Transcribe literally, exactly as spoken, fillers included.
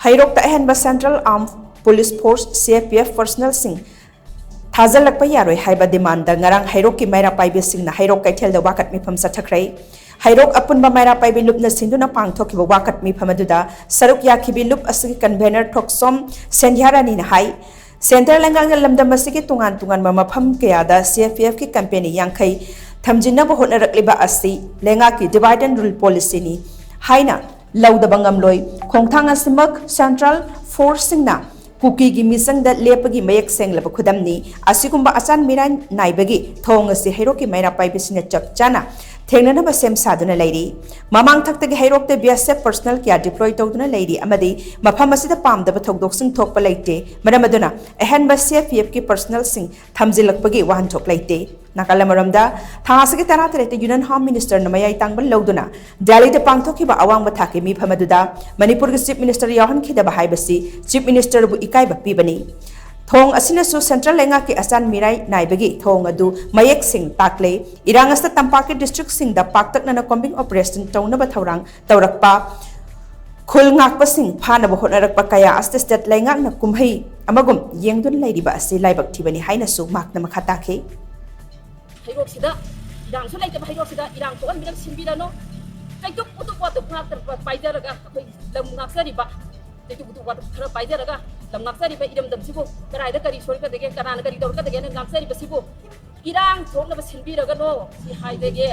ꯍꯩꯔꯣꯛꯇ ꯑꯍꯦꯟꯕ Central Armed Police Force, C A P F, personnelꯁꯤꯡ ꯊꯥꯖꯤꯜꯂꯛꯄ ꯌꯥꯔꯣꯏ ꯍꯥꯏꯕ demandꯗ ꯉꯔꯥꯡ ꯍꯩꯔꯣꯛꯀꯤ ꯃꯩꯔꯥ ꯄꯥꯏꯕꯤꯁꯤꯡꯅ ꯍꯩꯔꯣꯛ ꯀꯩꯊꯦꯜꯗ ꯋꯥꯀꯠ ꯃꯤꯐꯝ ꯆꯠꯊꯈ꯭ꯔꯦ꯫ ꯍꯩꯔꯣꯛ ꯑꯄꯨꯟꯕ ꯃꯩꯔꯥ ꯄꯥꯏꯕꯤ ꯂꯨꯞꯅ ꯁꯤꯟꯗꯨꯅ ꯄꯥꯡꯊꯣꯛꯈꯤꯕ ꯋꯥꯀꯠ ꯃꯤꯐꯝ ꯑꯗꯨꯗ ꯁꯔꯨꯛ ꯌꯥꯈꯤꯕꯤ ꯂꯨꯞ ꯑꯁꯤꯒꯤ convener ꯊꯣꯛꯁꯣꯝ ꯁꯦꯟꯙ꯭ꯌꯥꯔꯥꯅꯤꯅ ꯍꯥꯏ, centre ꯂꯩꯉꯥꯛꯅ ꯂꯝꯗꯝ ꯑꯁꯤꯒꯤ ꯇꯣꯉꯥꯟ ꯇꯣꯉꯥꯟꯕ ꯃꯐꯝ ꯀꯌꯥꯗ C A P Fꯀꯤ company ꯌꯥꯡꯈꯩ ꯊꯝꯖꯤꯟꯅꯕ ꯍꯣꯠꯅꯔꯛꯂꯤꯕ ꯑꯁꯤ ꯂꯩꯉꯥꯛꯀꯤ divide and rule policyꯅꯤ ꯍꯥꯏꯅ ꯂꯧꯗꯕ ꯉꯝꯂꯣꯏ꯫ ꯈꯣꯡꯊꯥꯡ ꯑꯁꯤꯃꯛ central forceꯁꯤꯡꯅ ꯀꯨꯀꯤꯒꯤ ꯃꯤꯆꯪꯗ ꯂꯦꯞꯄꯒꯤ ꯃꯌꯦꯛ ꯁꯦꯡꯂꯕ ꯈꯨꯗꯝꯅꯤ꯫ ꯑꯁꯤꯒꯨꯝꯕ ꯑꯆꯥꯟ ꯃꯤꯔꯥꯏ ꯅꯥꯏꯕꯒꯤ ꯊꯧꯑꯣꯡ ꯑꯁꯤ ꯍꯩꯔꯣꯛꯀꯤ ꯃꯩꯔꯥ ꯄꯥꯏꯕꯤꯁꯤꯡꯅ ꯆꯞ ꯆꯥꯅ ꯊꯦꯡꯅꯅꯕ ꯁꯦꯝ ꯁꯥꯗꯨꯅ ꯂꯩꯔꯤ꯫ ꯃꯃꯥꯡ ꯊꯛꯇꯒꯤ ꯍꯩꯔꯣꯛꯇ B S F personnel ꯀꯌꯥ deploy ꯇꯧꯗꯨꯅ ꯂꯩꯔꯤ ꯑꯃꯗꯤ ꯃꯐꯝ ꯑꯁꯤꯗ ꯄꯥꯝꯗꯕ ꯊꯧꯗꯣꯛꯁꯤꯡ ꯊꯣꯛꯄ ꯂꯩꯇꯦ꯫ ꯃꯔꯝ ꯑꯗꯨꯅ ꯑꯍꯦꯟꯕ C A P Fꯀꯤ personnelꯁꯤꯡ ꯊꯝꯖꯤꯜꯂꯛꯄꯒꯤ ꯋꯥꯍꯟꯊꯣꯛ ꯂꯩꯇꯦ꯫ ꯅꯥꯀꯜ ꯑꯃꯔꯣꯝꯗ, ꯊꯥ ꯑꯁꯤꯒꯤ ꯇꯔꯥꯇꯔꯦꯠꯇ Union Home Ministerꯅ ꯃꯌꯥꯏ ꯇꯥꯡꯕ ꯂꯧꯗꯨꯅ ꯗꯦꯜꯂꯤꯗ ꯄꯥꯡꯊꯣꯛꯈꯤꯕ ꯑꯋꯥꯡꯕ ꯊꯥꯛꯀꯤ ꯃꯤꯐꯝ ꯑꯗꯨꯗ ꯃꯅꯤꯄꯨꯔꯒꯤ Chief Minister ꯌꯥꯎꯍꯟꯈꯤꯗꯕ ꯍꯥꯏꯕꯁꯤ Chief Ministerꯕꯨ ꯏꯀꯥꯏꯕ ꯄꯤꯕꯅꯤ꯫ ꯊꯧꯑꯣꯡ ꯑꯁꯤꯅꯁꯨ central ꯂꯩꯉꯥꯛꯀꯤ ꯑꯆꯥꯟ ꯃꯤꯔꯥꯏ ꯅꯥꯏꯕꯒꯤ ꯊꯧꯑꯣꯡ ꯑꯗꯨ ꯃꯌꯦꯛ ꯁꯦꯡ ꯇꯥꯛꯂꯦ꯫ ꯏꯔꯥꯡ ꯑꯁꯤꯗ ꯇꯝꯄꯥꯛꯀꯤ districtꯁꯤꯡꯗ ꯄꯥꯛꯇꯛꯅꯅ combing operation ꯇꯧꯅꯕ ꯊꯧꯔꯥꯡ ꯇꯧꯔꯛꯄ, ꯈꯨꯜ ꯉꯥꯛꯄꯁꯤꯡ ꯐꯥꯅꯕ ꯍꯣꯠꯅꯔꯛꯄ ꯀꯌꯥ ꯑꯁꯤꯗ state ꯂꯩꯉꯥꯛꯅ ꯀꯨꯝꯍꯩ ꯑꯃꯒꯨꯝ ꯌꯦꯡꯗꯨꯅ ꯂꯩꯔꯤꯕ ꯑꯁꯤ ꯂꯥꯏꯕꯛ ꯊꯤꯕꯅꯤ ꯍꯥꯏꯅꯁꯨ ꯃꯍꯥꯛꯅ ꯃꯈꯥ ꯇꯥꯈꯤ꯫ ꯍꯩꯔꯣꯛꯁꯤꯗ ꯏꯔꯥꯡꯁꯨ ꯂꯩꯇꯕ ꯍꯩꯔꯣꯛꯁꯤꯗ ꯏꯔꯥꯡ ꯊꯣꯛꯍꯟꯕꯤꯔꯒ ꯁꯤꯟꯕꯤꯔꯅꯣ꯫ ꯇꯩꯇꯨꯞ ꯎꯇꯨꯞ ꯋꯥꯇꯨꯞ ꯉꯥꯛꯇ ꯄꯥꯏꯖꯔꯒ ꯑꯩꯈꯣꯏ ꯂꯝ ꯉꯥꯛꯆꯔꯤꯕ, ꯇꯩꯇꯨꯞ ꯎꯇꯨꯞ ꯋꯥꯇꯨꯞ ꯈꯔ ꯄꯥꯏꯖꯔꯒ ꯂꯝ ꯉꯥꯛꯆꯔꯤꯕ ꯏꯔꯝꯗꯝꯁꯤꯕꯨ ꯀꯗꯥꯏꯗ ꯀꯔꯤ ꯁꯣꯏꯒꯗꯒꯦ, ꯀꯅꯥꯅ ꯀꯔꯤ ꯇꯧꯔꯛꯀꯗꯒꯦꯅ ꯉꯥꯛꯆꯔꯤꯕꯁꯤꯕꯨ ꯏꯔꯥꯡ ꯊꯣꯛꯅꯕ ꯁꯤꯟꯕꯤꯔꯒꯅꯣ ꯁꯤ ꯍꯥꯏꯖꯒꯦ꯫